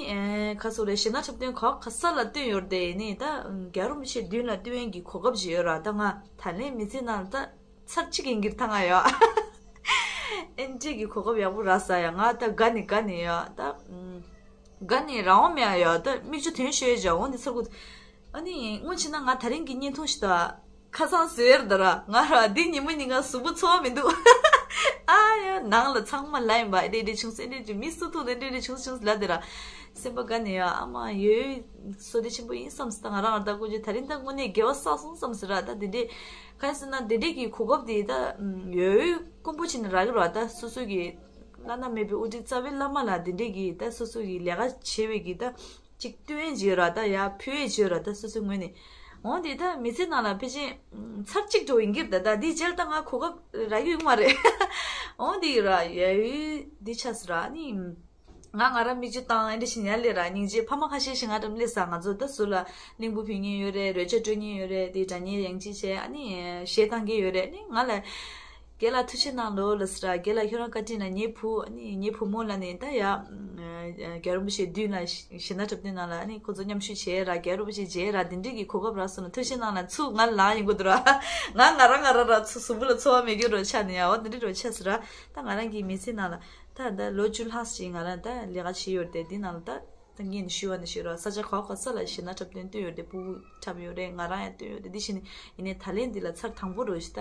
ཁ་སོ་རེ་གཞས་སྣ་འཁྲབ་སྟོན་ག་ག་ས་ལ་བསྟན་ཡོད་དེ་ནི་ད་རྒྱལ་བ་རིན་པོ་ཆེ་མདུན་ལ་བསྟན་པའི་གི་གོ་སྐབས་ཅིག་ཡོད་ར། ད་ང་ད་ལན་མི་ཚེ་ནང་ལ་ད། ཚར་གཅིག་ཡིན་གྱི་ད་ང་ཡ། ཨེ་འདྲས་ཀྱི་གོ་སྐབས་ཡག་པོ་རག་ས་ཡ། ང་ད་དགའ་ནི་དགའ་ནི་ཡ། ད་དགའ་ནི་རང་དབང་མེད་ཡ། ད་མིག་ཆུ་ཐོན་ཤོས་ཡ། འོ་འདི་ཚར་གོ། ཨ་ནི་སྔོན་ཕྱིན་ན་ང་ད་རིང་གི་བརྙན་ཐུང་ཞིག་ད་ཁ་སང་ཟེར་ད་ར། ང་ར་འདི་ཉིན་མོ་ཉིན་གང་གཟུགས་པོ་ཚོར་བ་མི་འདུག་ཨ་ཡ། ནང་ལ་ཚང་མ་ལབ་ཡིན་པ། ཨེ་འདྲས་འདྲས་བྱུང་སོང་། ཨེ་འདྲས་འདྲས་མི་སུ་ཐུག་ཨེ་འདྲས་འདྲས་བྱུང་སོང་ལབ་དེ་ར། སེམས་པ་དགའ་ནི་ཡ། ཨ་མ་ཡོད་བསོད་བདེ་ཆེན་པོ་ཡིན་བསམ་སོང་། ད་ང་རང་ང་ད་ཀུན་གྱིས་ད་རིང་ད་དངོས་གནས་དགེ་བ་བསགས་སོང་བསམ་ཟེར་ར། ད་འདི་འདྲས། གང་ཡིན་ཟེར་ན་འདི་འདྲས་ཀྱི་གོ་སྐབས་དེ་ད་ཡོད་ཡོད་དཀོན་པོ་བྱས་ནས་རག་གི་རེད་བ། ད་སོ་སོ་གི་བླ་ན་མེད་པའི་དབུ་ཁྲིད་རྩ་བའི་བླ་མ་ལ་འདི་འདྲས་ཀྱི་ད་སོ་སོ་གི་ལས་ཀ་བྱེད་པའི་གི་ད་ཅིག་སྟོན་ཡས་ཅིག་ཡོད་ར། ད་ཡར་ཕུལ་ཡས་ཅིག་ཡོད་ར། ད་སོ་སོའི་ངོས་ནས། འོ་དེ་ད་མི་ཚེ་ནང་ལ་ཕལ་ཆེར་ཚར་གཅིག་འགྲོ་ཡིན་གྱི་རེད། ད་ད་འདི་རྗེས་ལ་ད་ང་གོ་སྐབས་རག་གི་ཡོད་མ་རེད། འོ་དེ་ཡོད་ར། ཡོད་ཡོད་འདི་ཆགས་སོང་ར། ཨ་ནི། ང་ང་རང་མིག་ཆུ་བཏང་། ཨེ་འདྲ་ཞིག་ཡར་སླེབས་ར། སྙིང་རྗེ། ཕ་མ་ཁ་ཤས་ཤིག་ང་འགྲམ་སླེབས་ས། ང་ཚོ་ད་ཟུར་ལ་གླིང་བུ་ཕུལ་མཁན་ཡོད་རེད། རོལ་ཆ་དཀྲོལ་མཁན་ཡོད་རེད། དེ་སྒྲ་སྙན་ཡང་ཅིག་བྱས། ཨ་ནི་གཞས་བཏང་མཁན་ཡོད་རེད། ཨ་ནི་ང་ལ་རྒན་ལགས་ཐུགས་རྗེ་གནང་ལོ་ལབ་ས་ར། རྒན་ལགས་ཁྱོད་རང་བཀའ་དྲིན་ལ། ངའི་བུ་ཨ་ནི་ངའི་བུ་མོ་ལ་ནི་ད་ཡ་རྒྱལ་བ་རིན་པོ་ཆེའི་མདུན་ལ་གཞས་སྣ་འཁྲབ་སྟོན་ནང་ལ་ཨ་ནི་ཁོ་ཚོ་མཉམ་ཞུགས་བྱས་ར། རྒྱལ་བ་རིན་པོ་ཆེ་མཇལ་ར། དེ་འདྲའི་གི་གོ་སྐབས་རག་སོང་ན་ཐུགས་རྗེ་གནང་ལ། ཚུར་ང་ལ་ལངས་ཡོང་གི་འདུག་ར། ང་ང་རང་ང་རང་ར་ཚུར་གཟུགས་པོ་ལ་ཚོར་བ་མེད་རྒྱུ་རོ་ཆགས་ནས་ཡ། འོ་དེ་འདྲ་རོ་ཆགས་ས་ར། ད་ང་རང་གི་མི་ཚེ་ནང་ལ། ད་ད་ལོ་བཅུ་ལྷག་ཞིག་ང་རང་ད་ལས་ཀ་བྱས་ཡོད་དེ། འདི་ནང་ལ་ད་ད་ངས་ནི་ཞུ་བ་ནི་ཞུ་ར། ས་ཆ་ག་ག་ས་ལ་གཞས་སྣ་འཁྲབ་སྟོན་བསྟན་ཡོད་དེ། སྤུ་གུ་འཁྲབ་ཡོད་རེད། ང་རང་ཡང་བསྟན་ཡོད་དེ། འདི་བཞིན་ཡིན་ནའི་ད་ལན་འདི་ལ་ཚར་དང་པོ་རུ་ཞིག་ད་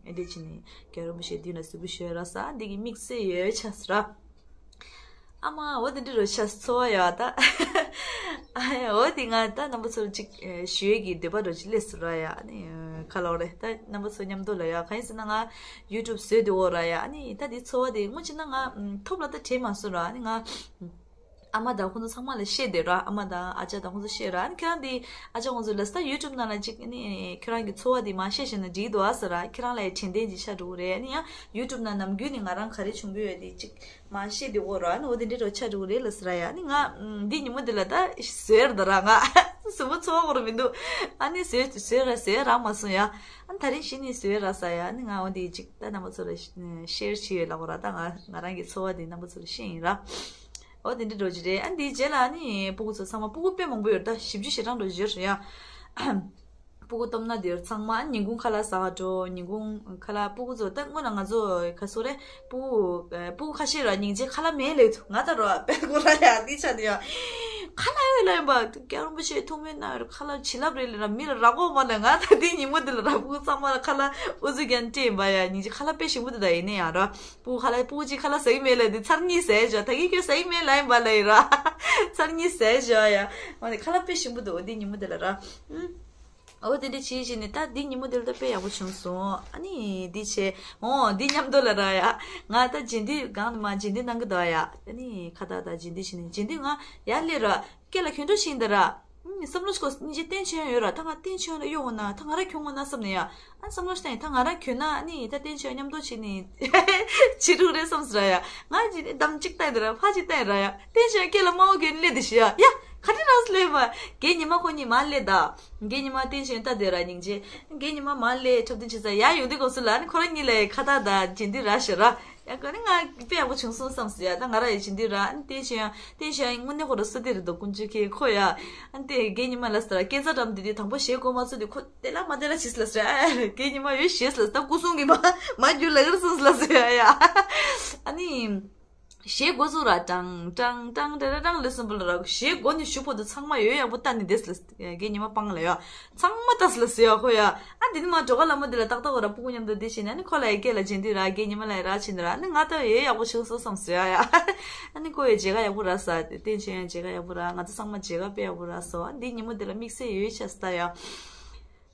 ཨེ་འདྲས་བྱས་ནས་རྒྱལ་བ་རིན་པོ་ཆེའི་མདུན་ལ་གཟིགས་འབུལ་ཞུ་ཡ་རག་ས། འདི་གི་དམིགས་བསལ་ཡོད་ཆགས་ས་ར། ཨ་མ་འོ་དེ་འདྲ་རུ་ཆགས་ཚོར་བ་ཡོད་ད། ཨ་ཡ་འོ་དེ་ང་ད་རྣམ་པ་ཚོར་ཅིག་ཞུ་ཡས་ཀྱི་འདོད་པ་རུ་ཅིག་སླེབས་སོང་ར་ཡ། ཨ་ནི། ཁ་ལོ་རེད། ད་རྣམ་པ་ཚོ་མཉམ་དུ་ལ་ཡ། གང་ཡིན་ཟེར་ན་ང་ཡུ་ཊུབ་བཟོས་དེ་འོ་ར་ཡ། ཨ་ནི་ད་དེ་ཚོར་བ་དེ་སྔོན་ཆད་ན་ང་ཐོབ་ལ་ད་དྲན་མ་སོང་ར། ཨ་ནི་ང་ཨ་མ་དང་ཁོང་ཚོ་ཚང་མ་ལ་བཤད་དེ་ར། ཨ་མ་དང་ཨ་ཅག་དང་ཁོང་ཚོ་བཤད་ར། ཨ་ནི་ཁྱེད་རང་དེ་ཨ་ཅག་ཁོང་ཚོ་ལ་ས་ཡུ་ཊུབ་ནང་ལ་ཅིག་ཨ་ནི་ཁྱེད་རང་གི་ཚོར་བ་དེ་མ་བཤད་བཤད་ན་འགྲིག་འདུག་ཨ་ཟེར་ར། ཁྱེད་རང་ལ་ཡ་དྲན་རྟེན་ཅིག་ཆགས་འགྲོ་གི་རེད། ཨ་ནི་ཡང་ཡུ་ཊུབ་ནང་ནམ་རྒྱུན་ནས་ང་རང་ག་རེ་བྱུང་གི་ཡོད་དེ་ཅིག་མ་ཤེས་དེ་འོ་ར། ཨ་ནི་འོ་དེ་འདྲའི་རོ་ཆ་འགྲོ་རེད་ལ་ཟེར་ཡ། ཨ་ནི་ང་འདི་ཉིན་མོ་འདི་ལ་ད་བཟོས་ར། ད་ར་ང་གཟུགས་པོ་ཚོ་འོར་མི་འདུག་ཨ་ནི་བཟོས་བཟོས་ར་བཟོས་རག་མ་སོང་ཡ། ཨ་ནི་ད་རིང་གཞི་ནས་བཟོས་ར་ས་ཡ། ཨ་ནི་ང་འོ་དེ་ཅིག་ད་རྣམ་པ་ཚོ་ལ་ཤེར་བྱས་ཡོད་ལ་འོ་ར། ད་ང་ང་རང་གི་ཚོར་བ་དེ་རྣམ་པ་ཚོ་ལ་བཤད་ཡིན་ར། འོ་དེ་འདྲའི་རོ་ཅི་རེད། ཨ་ནི་འདིའི་རྗེས་ལ་ཨ་ནི་སྤུ་གུ་ཚོ་ཚང་མ་སྤུ་གུ་དཔེ་མང་པོ་ཡོད། ད་བཞི་བཅུ་ཞེ་གྲངས་འགྲོ་ཡོད་རེད་ཡ། སྤུ་གུ་སྟོབས་ན་དེར་ཚང་མ་ཉིན་གུང་ཁ་ལག་ཟ་ག་འགྲོ། ཉིན་གུང་ཁ་ལག་སྤུ་གུ་ཚོ་ད་སྔོན་ལ་ང་ཚོ་ག་སོ་རེད། སྤུ་གུ་ཨ་སྤུ་གུ་ཁ་ཤས་ར་སྙིང་རྗེ་ཁ་ལག་མེད་ལེ་ཐུ། ང་ད་རོ་པད་གོ་ར་ཡ་འདི་ཆ་དེ་ཡ། ཁ་ལག་ཡོད་ལ་ཡིན་པ་སྐྱ་རོང་པོ་ཆེ་ཐུག་མེད་ན་ཡོད་ཁ་ལག་བྱིན་རླབས་རེད་ལེ་ར། མི་ལ་རག་གོ་མ་ན། ང་ད་དེ་ཉིན་མོ་དེ་ལ་ར་སྤུ་གུ་ཚང་མ་ལ་ཁ་ལག་ཨུ་ཚུགས་རྒྱན་སྤྲད་ཡིན་པ་ཡ། སྙིང་རྗེ་ཁ་ལག་དཔེ་ཞིམ་པོ་དེ་ད་ཡིན་ནི་ཡ་ར། སྤུ་གུ་ཁ་ལག་སྤུ་གུ་གཅིག་ཁ་ལག་ཟ་གི་མེད་ལ་དེ་ཚར་གཉིས་ཟས་བཞག་ད་གི་ཁྱོད་ཟ་གི་མེད་ལ་ཡིན་པ་ལ་ཡིན་ར། ཚར་གཉིས་ཟས་བཞག་ཡ། འོ་དེ་ཁ་ལག་དཔེ་ཞིམ་པོ་འདུག་འོ་དེ་ཉིན་མོ་དེ་ལ་ར། ཨུམ། འོ་དེ་འདྲ་བྱེད་བྱེད་ནས་ད་འདི་ཉིན་མོ་དེ་ལ་ད་དཔེ་ཡག་པོ་བྱུང་སོང་། ཨ་ནི་འདི་བྱས་འོ་འདི་མཉམ་དུ་ལ་ར་ཡ། ང་ད་རྗེས་འདི་སྒང་ནས་མ་རྗེས་འདི་གནང་གི་འདུག་ཡ། ཨ་ནི་ཁ་བཏགས་ད་རྗེས་འདི་བྱས་ནས་རྗེས་འདི་ང་ཡར་སླེབས་ར། སྐེ་ལ་གྱོན་འདྲ་ཞིག་འདི་ར། ཨུམ། བསམ་བློ་ཞིག་གོ་སྙིང་རྗེ་བསྟན་ཆེན་ཡོད་ར། ད་ང་བསྟན་ཆེན་ལ་གཡོག་འོང་ན་ད་ང་ར་གྱོན་འོང་ན་བསམ་ནས་ཡ། ཨ་བསམ་བློ་ཞིག་བཏང་ཡིན། ད་ང་ར་གྱོན་ན་ཨ་ནི་ད་བསྟན་ཆེན་མཉམ་དུ་བྱེད་ནི་བྱེད་འགྲོ་རེད་བསམ་སོང་ར་ཡ། ང་ཅི་ནི་འདམ་གཅིག་བཏང་ཡིན་ར། ཕ་གཅིག་བཏང་ཡིན་ར་ཡ། བསྟན་ཆེན་སྐེ་ལ་དམར་པོ་གྱོན་སླེབས་དེ་ཤི་ཡ། ཡ་ག་རེ་ར་སླེབས་པ། རྒན་ཉི་མ་ཁོ་གཉིས་མར་སླེབས་ད། རྒན་ཉི་མ་བསྟན་ཆེན་ལྟ་དེ་ར་སྙིང་རྗེ། རྒན་ཉི་མ་མར་སླེབས་འཁྲབ་སྟོན་བྱེད་ས་ཡར་ཡོང་དུས་སྐབས་སུ་ལ་ཨ་ནི་ཁོ་རང་གཉིས་ལ་ཁ་བཏགས་ད་རྗེས་འདི་ར་ཞེ་ར། ཡ་ག་ནི་ང་དཔེ་ཡག་པོ་བྱུང་སོང་བསམ་སོང་ཡ། ད་ང་ར་ཡ་བྱིན་དུས་ར་ཨ་ནི་བསྟན་ཆེན་ཡང་བསྟན་ཆེན་ཡང་དངོས་གནས་ཁོ་ར་སུ་དེ་རེད་འདུག་དཀོན་མཆོག་གིས་ཁོ་ཡ། ཨ་ནི་དེ་རྒན་ཉི་མ་ལ་ཟེར་ར་སྐེ་ཚ་འགྲམ་དེ་དུས་དང་པོ་ཞེ་གོ་མ་ཚུད་དུས་ཁོ་དེ་ལ་མ་དེ་ལ་བྱིས་ལ་ཟེར། ཨ་རྒན་ཉི་མ་ཡོད་ཞེས་ལ་ད་སྐུ་སྲུང་གི་མ་མ་རྒྱུ་ལ་གར་སོང་ལ་ཟེར་ཡ་ཡ། ཨ་ནི་ཞེ་གོ་ཚུགས་ར་ཀྲང་ཀྲང་ཀྲང་ཀྲ་ར་ཀྲང་ལ་སོང་པ་ལ་ར་ཞེ་གོ་ནི་ཞུ་པོ་དུ་ཚང་མ་ཡོད་ཡག་པོ་ལྟ་ནི་དེ་ལ་རྒན་ཉི་མ་སྤང་ལ་ཡ། ཚང་མ་ལྟ་སི་ལ་སི་ཡ་ཁོ་ཡ། ཨ་འདི་ནི་མ་གྲོ་ག་ལ་མོ་འདི་ལ་ཏག་ཏག་གོ་ར་སྤུ་གུ་མཉམ་དུ་འདི་བྱས་ནས་ཨ་ནི་ཁོ་ལ་ཡ་སྐད་ལ་བྱིན་དུས་ར་རྒན་ཉི་མ་ལ་ཡ་ར་བྱིན་དུས་ར་ཨ་ནི་ང་ལྟ་ཡོད་ཡག་པོ་བྱུང་སོང་བསམ་སོང་ཡ་ཡ། ཨ་ནི་ཁོ་ཡ་མཇལ་ཁ་ཡག་པོ་རག་ས་དེ་བསྟན་ཆེན་ཡ་མཇལ་ཁ་ཡག་པོ་རག་ང་ཚོ་ཚང་མ་མཇལ་ཁ་དཔེ་ཡག་པོ་རག་སོང་། ཨ་འདི་ཉིན་མོ་འདི་ལ་དམིགས་བསལ་ཡོད་ཆ་སི་ད་ཡ།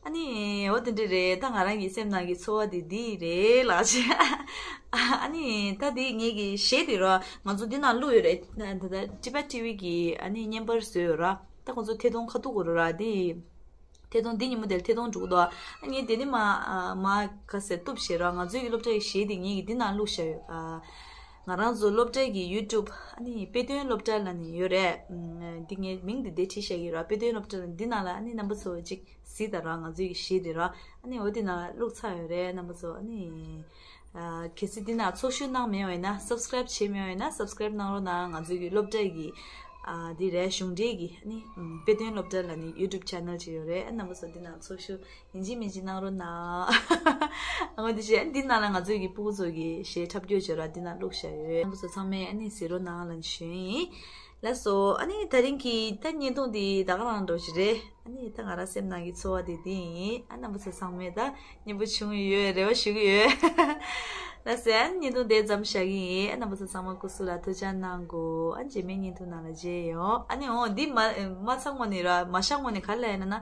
ཨ་ནི་འོ་དེ་འདྲ་རེད། ད་ང་རང་གི་སེམས་ནང་གི་ཚོར་བ་དེ་འདི་རེད་ལགས་ཅེ། ཨ་ནི་ད་དེ་ངེད་ཀྱི་གཞས་དེ་ར་ང་ཚོ་འདི་ནང་བླུགས་ཡོད་རེད། ད་ད་ཊི་བེཊ་ཊི་ཝི་གི་ཨ་ནི་བརྙན་པར་བཟོས་ཡོད་ར། ད་ཁོང་ཚོ་ཐད་གཏོང་ཁ་ཐུག་གོ་ར་ར་དེ། ཐད་གཏོང་འདི་ཉིན་མོ་དེར་ཐད་གཏོང་འགྲོ་གི་འདུག་ཨ་ངས་དེ་ནི་མ་མ་ག་ཟེར་གཏུབ་བྱས་ར་ང་ཚོའི་གི་སློབ་གྲྭའི་གཞས་དེ་ངེད་ཀྱི་འདི་ནང་བླུགས་བཞག་ཡོད། ཨ་ང་རང་ཚོ་སློབ་གྲྭའི་གི་ཡུ་ཊུབ་ཨ་ནི་དཔེ་སྟོན་སློབ་གྲྭ་ལ་ནི་ཡོད་རེད། ཨ་འདི་ངས་མིང་འདི་འདི་བྲིས་བཞག་གི་ར། དཔེ་སྟོན་སློབ་གྲྭ་ལ་འདི་ནང་ལ་ཨ་ནི་རྣམ་པ་ཚོ་ཅིག་གཟིགས་དང་ར་ང་ཚོའི་གི་གཞས་འདི་ར་ཨ་ནི་འོ་འདི་ནང་བླུགས་ཚར་ཡོད་རེད། རྣམ་པ་ཚོ་ཨ་ནི་ཨ་གལ་སྲིད་འདི་ནང་ཚོགས་ཞུགས་གནང་མེད་པ་ཡིན་ན་སབ་སི་ཀ་རེབ་བྱས་མེད་པ་ཡིན་ན་སབ་སི་ཀ་རེབ་གནང་རོགས་གནང་། ང་ཚོའི་གི་སློབ་གྲྭའི་གི་ཨ་འདི་རེད། གཞུང་འབྲེལ་གི་ཨ་ནི་ཨམ་དཔེ་སྟོན་སློབ་གྲྭ་ལ་ནི་ཡུ་ཊུབ་ཆེ་ནལ་ཅིག་ཡོད་རེད། རྣམ་པ་ཚོ་འདི་ནང་ཚོགས་ཞུགས་ཡིན་གཅིག་མིན་གཅིག་གནང་རོགས་གནང་། ཨ་འོ་འདི་བྱས་འདི་ནང་ལ་ང་ཚོའི་གི་སྤུ་གུ་ཚོ་གི་གཞས་འཁྲབ་སྟོན་བྱས་ར་འདི་ནང་བླུགས་བཞག་ཡོད། རྣམ་པ་ཚོ་ཚང་མས་ཨ་ནི་གཟིགས་རོགས་གནང་ལབ་ཞུ་ཡིན། ལགས་སོ། ཨ་ནི་ད་རིང་གི་ད་བརྙན་ཐུང་འདི་ད་ག་རང་འགྲོ་གི་རེད། ཨ་ནི་ད་ང་རང་སེམས་ནང་གི་ཚོར་བ་དེ་འདི་ཡིན། ཨ་རྣམ་པ་ཚོ་ཚང་མས་ད་སྙན་པོ་བྱུང་ཡོད་རེ་བ་ཞུ་གི་ཡོད། ལགས་སོ། ཨ་ནི་བརྙན་ཐུང་འདི་ཙམ་བཞག་གི་ཡིན། ཨ་རྣམ་པ་ཚོ་ཚང་མ་སྐུ་གཟུགས་ལ་ཐུགས་ཅག་གནང་དགོས། ཨ་རྗེས་མའི་བརྙན་ཐུང་ནང་ལ་མཇལ་ཡོང་། ཨ་ནི་འོ་འདི་མ་མ་ཚང་ངོ་ནི་ར་མ་ཤག་ངོ་ནི་ག་ལ་ཡིན་ན་ན།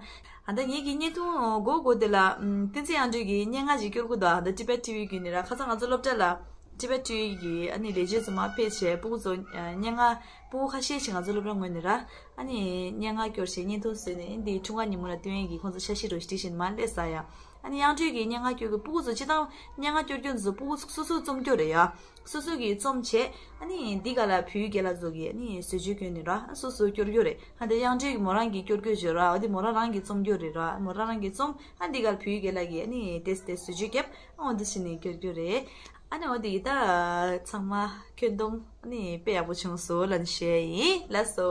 ཨ་ད་ངེད་ཀྱི་བརྙན་ཐུང་འགོ་འགོ་དེ་ལ་ཨམ་བསྟན་འཛིན་དབྱངས་སྒྲོལ་གྱི་སྙན་ངག་ཅིག་སྐྱོར་གི་འདུག་ཨ་ད་ཊི་བེཊ་ཊི་ཝི་བརྒྱུད་ནས་ར་ཁ་སང་ང་ཚོ་སློབ་གྲྭ་ལ་ཊི་བེཊ་ཊི་ཝི་གི་ཨ་ནི་ལས་བྱེད་ཚོ་མར་ཕེབས་བྱས་སྤུ་གུ་ཚོ་ཨ་སྙན་ངག་སྤུ་གུ་ཁ་ཤས་ཤིག་ང་ཚོ་སློབ་གྲྭ་ངོས་ནས་ར་ཨ་ནི་སྙན་ངག་སྐྱོར་བྱས་བརྙན་ཐུང་བཟོས་ནས་འདི་འཁྲུངས་སྐར་ཉིན་མོ་ལ་སྟོན་ཡས་ཀྱི་ཁོང་ཚོ་འཆར་གཞི་རོ་ཞིག་སྒྲིག་བཞིན་མར་སླེབས་ས་ཡ། ཨ་ནི་དབྱངས་སྒྲོལ་གྱི་སྙན་ངག་སྐྱོར་གྱི་སྤུ་གུ་ཚོ་སྤྱིར་བཏང་སྙན་ངག་སྐྱོར་རྒྱུ་འདི་ཚོ་སྤུ་གུ་སོ་སོའི་རྩོམ་སྐྱོར་རེད་ཡ། སོ་སོ་གིས་རྩོམ་བྱས། ཨ་ནི་འདི་ག་ལ་བོད་ཡིག་རྒན་ལགས་ཚོ་གིས་ཨ་ནི་བཟོ་བཅོས་བསྐྱོན་ནས་ར་སོ་སོ་སྐྱོར་སྐྱོར་རེད། ཨ་འདི་དབྱངས་སྒྲོལ་གྱིས་མོ་རང་གིས་སྐྱོར་སྐྱོར་བྱོས་ར། འོ་འདི་མོ་རང་རང་གིས་རྩོམ་སྐྱོར་རེད་ར། མོ་རང་རང་གིས་རྩོམ། ཨ་འདི་ག་ལ་བོད་ཡིག་རྒན་ལགས་ཀྱིས་ཨ་ནི་ཏེས་ཏེས་བཟོ་བཅོས་བརྒྱབ། ཨ་འོ་འདི་བྱས་ནས་སྐྱོར་སྐྱོར་རེད། ཨ་ནི་འོ་འདི་ད་ཚང་མ་ཁྱོན་བསྡོམས་ཨ་ནི་དཔེ་ཡག་པོ་བྱུང་སོང་ལབ་ནས་བཤད་ཡིན་ལགས་སོ།